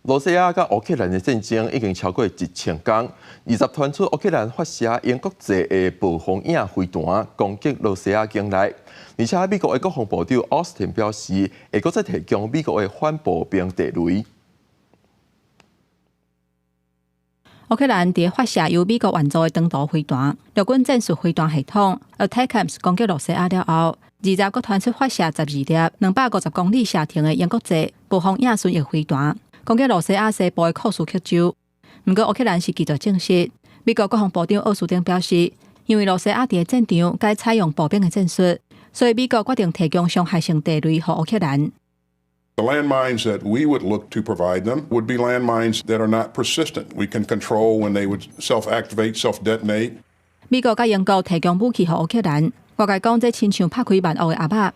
羅西亞佮烏克蘭的戰爭已經超過1000天，二十傳出烏克蘭發射英國製的暴風影飛彈攻擊羅西亞境內，而且美國的國防部長奧斯汀表示，會閣再提供美國的反步兵地雷。烏克蘭佇發射由美國援助的長途飛彈、陸軍戰術飛彈系統 ATACMS 攻擊羅西亞了後，二十閣傳出發射12粒250公里射程的英國製暴風影巡弋飛彈，攻擊羅西亞西部的庫斯克州。毋過烏克蘭是拒絕證實。美國國防部長奧斯汀表示，因為羅西亞佇戰場改採用步兵的戰術，所以美國決定提供傷害性地雷予烏克蘭。 The landmines that we would look to provide them would be landmines that are not persistent. We can control when they would self-activate, self-detonate. 美國佮英國提供武器予烏克蘭，外界講這親像拍開萬惡的盒仔。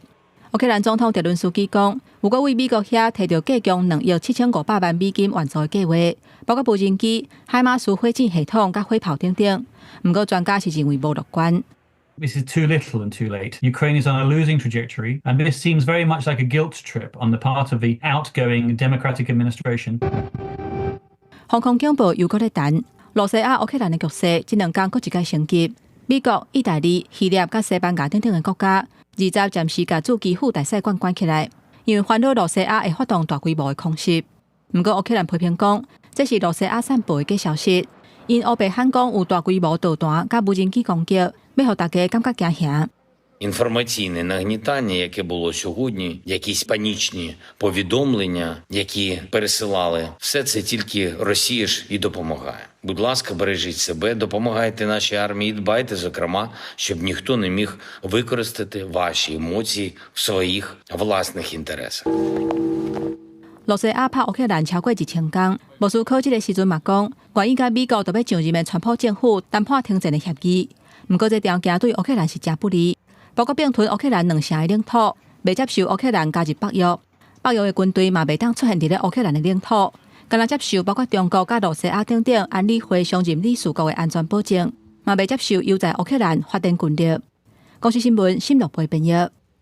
烏克蘭總統澤倫斯基講，有閣為美國遐提著價值2億7500萬美金援助的計劃，包括無人機、海馬斯火箭系統佮火炮等等。毋過專家是認為無樂觀。 This is too little and too late. Ukraine is on a losing trajectory, and this seems very much like a guilt trip on the part of the outgoing Democratic administration. 防空警報又閣咧彈，羅西亞、烏克蘭的局勢這兩工閣一擺升級。美國、意大利、希臘佮西班牙等等的國家，二十暫時共駐基輔大使館關起來，因為煩惱羅西亞會發動大規模的空襲。毋過烏克蘭批評講，這是羅西亞散布的假消息，𪜶烏白喊講有大規模導彈佮無人機攻擊，欲予大家感覺驚嚇。 Інформаційне нагнітання, яке було сьогодні, якісь панічні повідомлення, які пересилали, все це тільки Росії ж і допомагає. Будь ласка, бережіть себе, допомагайте нашій армії, дбайте, зокрема, щоб ніхто не міг використати ваші емоції в своїх власних інтересах. 羅西亞拍烏克蘭超過1000工，莫斯科這个時陣嘛講，願意佮美國準備上任的川普政府談判停戰的協議。毋過這條件對烏克蘭是誠不利，包括併吞烏克蘭兩成的領土，袂接受烏克蘭加入北約，北約的軍隊嘛袂當出現佇咧烏克蘭的領土，干焦接受包括中國佮羅西亞等等安理會常任理事國的安全保證，嘛袂接受優待烏克蘭發展軍力。公視新聞，新樂貝編譯。